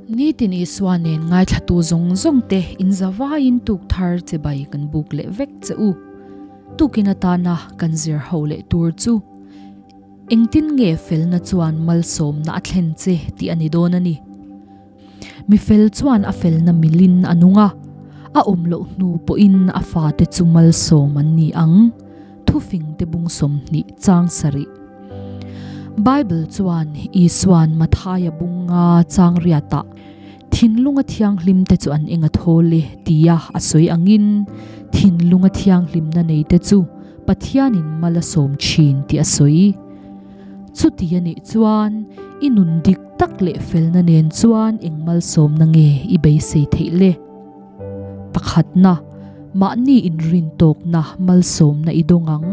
Nitin Isua nen ngaithlatu zawng zawng te in zavaiin tuk thar chibai kan buk leh vek che u. Tukin atana kan zir ho leh tur chu engtin nge felna chuan malsawmna a thlen che tih a ni dawn a ni. Mi fel chuan a felna milin a nung a, a awm loh hnu pawhin a fate chu malsawm an ni ang, Thufingte bung 20 chang sarih. Bible chuan Isua'n Mathaia bung nga chang riatah thinlunga thianghlimte chu an eng a thawl e tia a sawi angin thinlunga thianghlimna neite chu Pathianin mal a sawm thin tih a sawi. Chuti a nih chuan i nun dik tak leh felna nen chuan eng malsawmna nge i beisei theih le? Pakhatna, mahni inrintawkna malsawmna i dawng ang.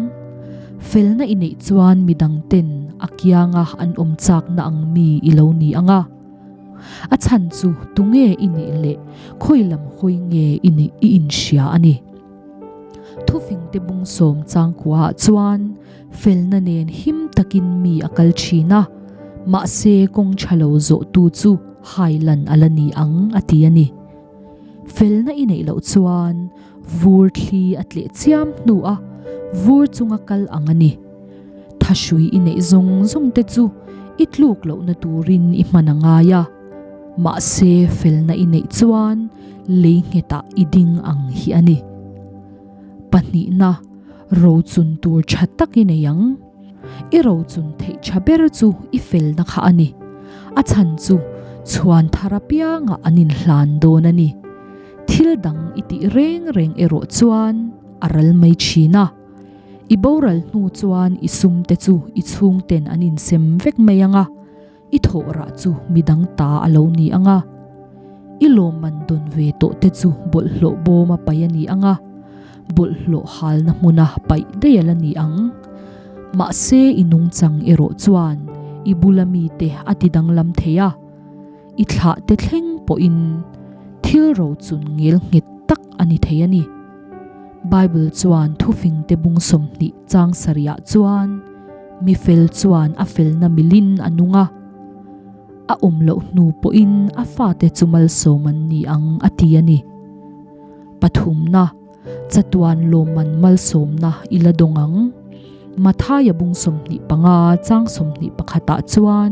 Felna i neih chuan midangten a kianga an awm chakna ang mi i lo ni ang a. A chhan chu tunge i nih leh khawi lam hawi nge i nih i inhria a ni. Thufingte bung sawm changkuaah chuan Felna nen him takin mi a kal thin a, mahse kawng tha lo zawhtu chu hailan a la ni ang a ti a ni. Felna i neih loh chuan vur thli a tleh chiam hnu a vur chunga kal ang a ni. Thahrui i neih zawng zawng te chu i tluk lohna turin i hman a ngai a, mahse felna i neih chuan lei nghetah i ding ang hi a ni. Pahnihna. Rochun tur tha tak i nei ang. I rochun theih tha ber chu i felna kha a ni. A chhan chu chhuan thar apiangah an inhlan dawn a ni. Thil dang i tih reng reng erawh chuan a ral mai thin a. I boral hnu chuan i sumte chu i chhungten an insem vek mai ang a. I thawh rah chu midang ta a lo ni ang a, i lawmman dawn ve tawh te chu bawlhhlawh bawma paih a ni ang a, bawlhhlawh halna hmuna paih daih a la ni ang. Mahse i nungchang erawh chuan i bula mite a ti danglam thei a, i thlah te thleng pawhin thil rochun ngel nghet tak a ni thei a ni. Bible chuan thufingte bung 20 chang sarihah chuan, Mi fel chuan a felna milin a nung a, a awm loh hnu pawhin a fate chu malsawm an ni ang a ti a ni. Pathumna, chatuan lawmman malsawmna i la dawng ang. Mathaia bung 25 chang 21 ah chuan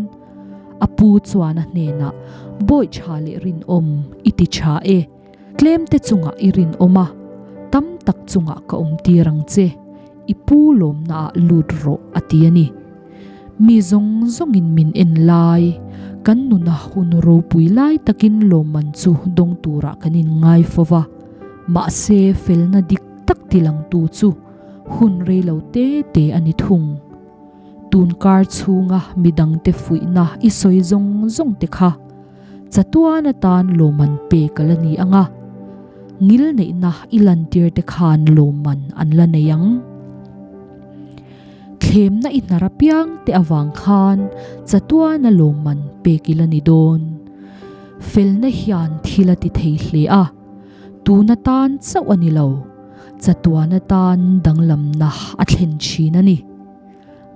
a pu chuan a hnenah, Bawi tha leh rinawm i ti tha e. Tlemte chungah i rinawm a, tam tak chungah ka awm tir ang che, i pu lawmnaah lut rawh a ti a ni. Mi zawng zawngin min en lai, kan nuna hun ropui lai takin lawmman chu dawng turah kan inngai fo va, mahse felna dik tak tilangtu chu hun reilo te te a ni thung. Tun kar chhunga midangte fuihna i sawi zawng zawng te kha Chatuan atan lawmman pek a la ni ang a, ngil neihna i lantir te khan lawmman an la nei ang. Thlemna i hnar apiang te avang khan chatuana lawmman pek i la ni dawn. Felna hian thil a ti thei hle a, tun atan chauh a ni lo, chatuan atan danglamna a thlen thin a ni.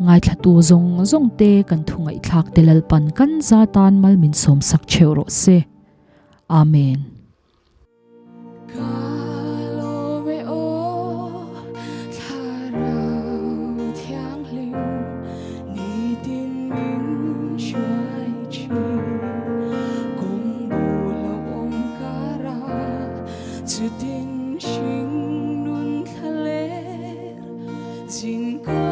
Ngaithlatu zawng zawng te kan thu ngaihthlak te Lalpan kan za tan mal min sawm sak theuh rawh se. Amen. Ka lawm e aw Thlarau Thianghlim nitin min hruai thin Kawng bul a awm kara chutin hring nun thla ler Zin ka.